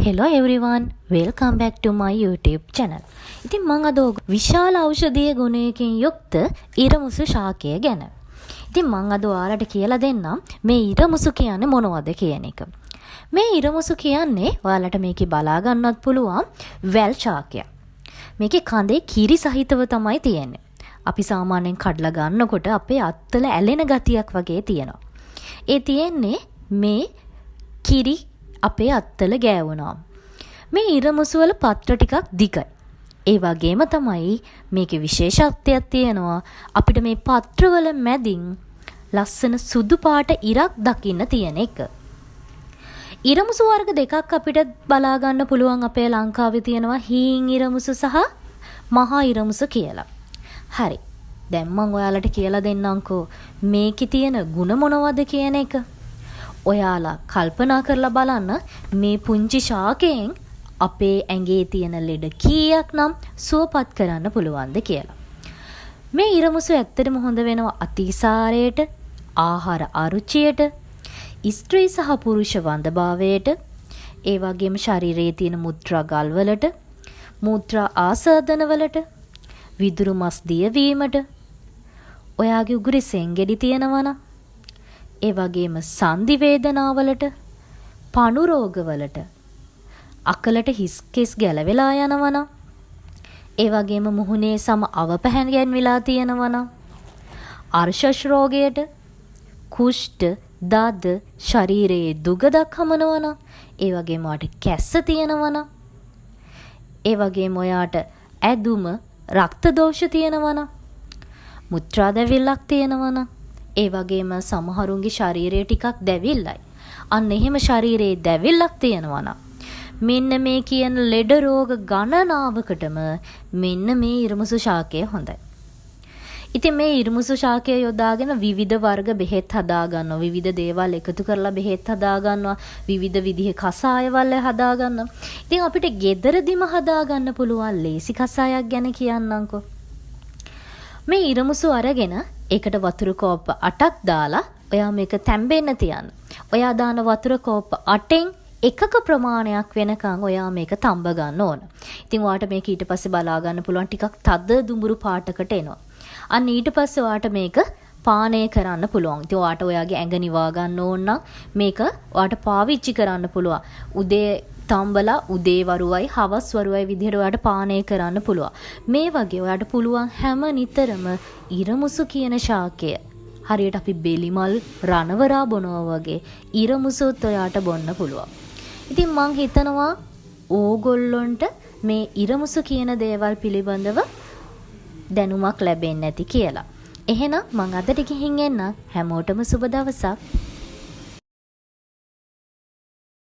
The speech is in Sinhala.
Hello everyone, welcome back to my YouTube channel. ඉතින් මං අද විශාල ඖෂධීය ගුණයකින් යුක්ත ඉරමුසු ශාකය ගැන. ඉතින් මං අද ඔයාලට කියලා දෙන්නම් මේ ඉරමුසු කියන්නේ මොනවද කියන එක. මේ ඉරමුසු කියන්නේ ඔයාලට මේකේ බලා ගන්නත් පුළුවන් වැල් ශාකයක්. මේකේ කඳේ කිරි සහිතව තමයි තියෙන්නේ. අපි සාමාන්‍යයෙන් කඩලා ගන්නකොට අපේ අත්වල ඇලෙන ගතියක් වගේ තියෙනවා. ඒ තියෙන්නේ මේ කිරි අපේ අත්වල ගෑවුණාම. මේ ඉරමුසු වල පත්‍ර ටිකක් දිගයි. ඒ වගේම තමයි මේකේ විශේෂත්වයක් තියෙනවා, අපිට මේ පත්‍රවල මැදින් ලස්සන සුදු පාට ඉරක් දකින්න තියෙන එක. ඉරමුසු වර්ග දෙකක් අපිට බලා ගන්න පුළුවන් අපේ ලංකාවේ තියෙනවා, හීන් ඉරමුසු සහ මහා ඉරමුසු කියලා. හරි. දැන් මං ඔයාලට කියලා දෙන්නම්කෝ මේකේ තියෙන ගුණ මොනවද කියන එක. ඔයාලා කල්පනා කරලා බලන්න, මේ පුංචි ශාකයෙන් අපේ ඇඟේ තියෙන ලෙඩ කීයක් නම් සුවපත් කරන්න පුළුවන්ද කියලා. මේ ඉරමුසු ඇත්තටම හොඳ වෙනවා අතිසාරයට, ආහාර අරුචියට, ස්ත්‍රී සහ පුරුෂ වඳභාවයට, ඒ වගේම ශරීරයේ තියෙන මුත්‍රා ගල් වලට, මූත්‍රා ආසාදන වලට, විදුරු මස් දියවීමට, ඔයාගේ උගුරේ සෙන්ගෙඩි තියෙනවා නම්, ඒ වගේම සන්ධි වේදනාවලට, පණු රෝගවලට, අකලට හිස් කෙස් ගැලවෙලා යනවා නම්, ඒ වගේම මුහුණේ සම අවපැහැ ගැන්විලා තියෙනවා නම්, අර්ශස් රෝගයට, කුෂ්ඨ, දද, ශරීරයේ දුගදක් හමනවා නම්, ඒ වගේම ඔයාට කැස්ස තියෙනවා නම්, ඒ වගේම ඔයාට ඇදුම රක්ත දෝෂ තියෙනවා නම්, මුත්‍රා දැවිල්ලක් තියෙනවා නම්, ඒ වගේම සමහරුන්ගේ ශරීරය ටිකක් දැවිල්ලයි. අන්න එහෙම ශරීරයේ දැවිල්ලක් තියෙනවා නම්, මෙන්න මේ කියන ලෙඩ රෝග ගණනාවකටම මෙන්න මේ ඉරමුසු ශාකය හොඳයි. ඉතින් මේ ඉරමුසු ශාකය යොදාගෙන විවිධ වර්ග බෙහෙත් හදා ගන්නවා. විවිධ දේවල් එකතු කරලා බෙහෙත් හදා ගන්නවා. විවිධ විදිහේ කසායවල් හදා ගන්නවා. ඉතින් අපිට ගෙදරදිම හදා ගන්න පුළුවන් ලේසි කසායක් ගැන කියන්නම්කෝ. මේ ඉරමුසු අරගෙන ඒකට වතුර කෝප්ප 8ක් දාලා ඔයා මේක තැම්බෙන්න තියන්න. ඔයා දාන වතුර කෝප්ප 8න් එකක ප්‍රමාණයක් වෙනකන් ඔයා මේක තම්බ ගන්න ඕන. ඉතින් ඔයාට මේක ඊට පස්සේ බලා ගන්න පුළුවන් ටිකක් තද දුඹුරු පාටකට එනවා. අන්න ඊට පස්සේ ඔයාට මේක පානය කරන්න පුළුවන්. ඉතින් ඔයාට ඔයාගේ ඇඟ නිවා ගන්න ඕන නම් මේක ඔයාට පාවිච්චි කරන්න පුළුවන්. උදේ තම්බලා උදේ වරුවයි හවස් වරුවයි විදිහට ඔයාට පානය කරන්න පුළුවන්. මේ වගේ ඔයාට පුළුවන් හැම නිතරම ඉරමුසු කියන ශාකය හරියට අපි බෙලිමල් රණවරා බොනවා වගේ ඉරමුසුත් ඔයාට බොන්න පුළුවන්. ඉතින් මං හිතනවා ඕගොල්ලොන්ට මේ ඉරමුසු කියන දේවල් පිළිබඳව දැනුමක් ලැබෙන්න ඇති කියලා. එහෙනම් මං අදට ගිහින් එන්නම්. හැමෝටම සුබ දවසක්.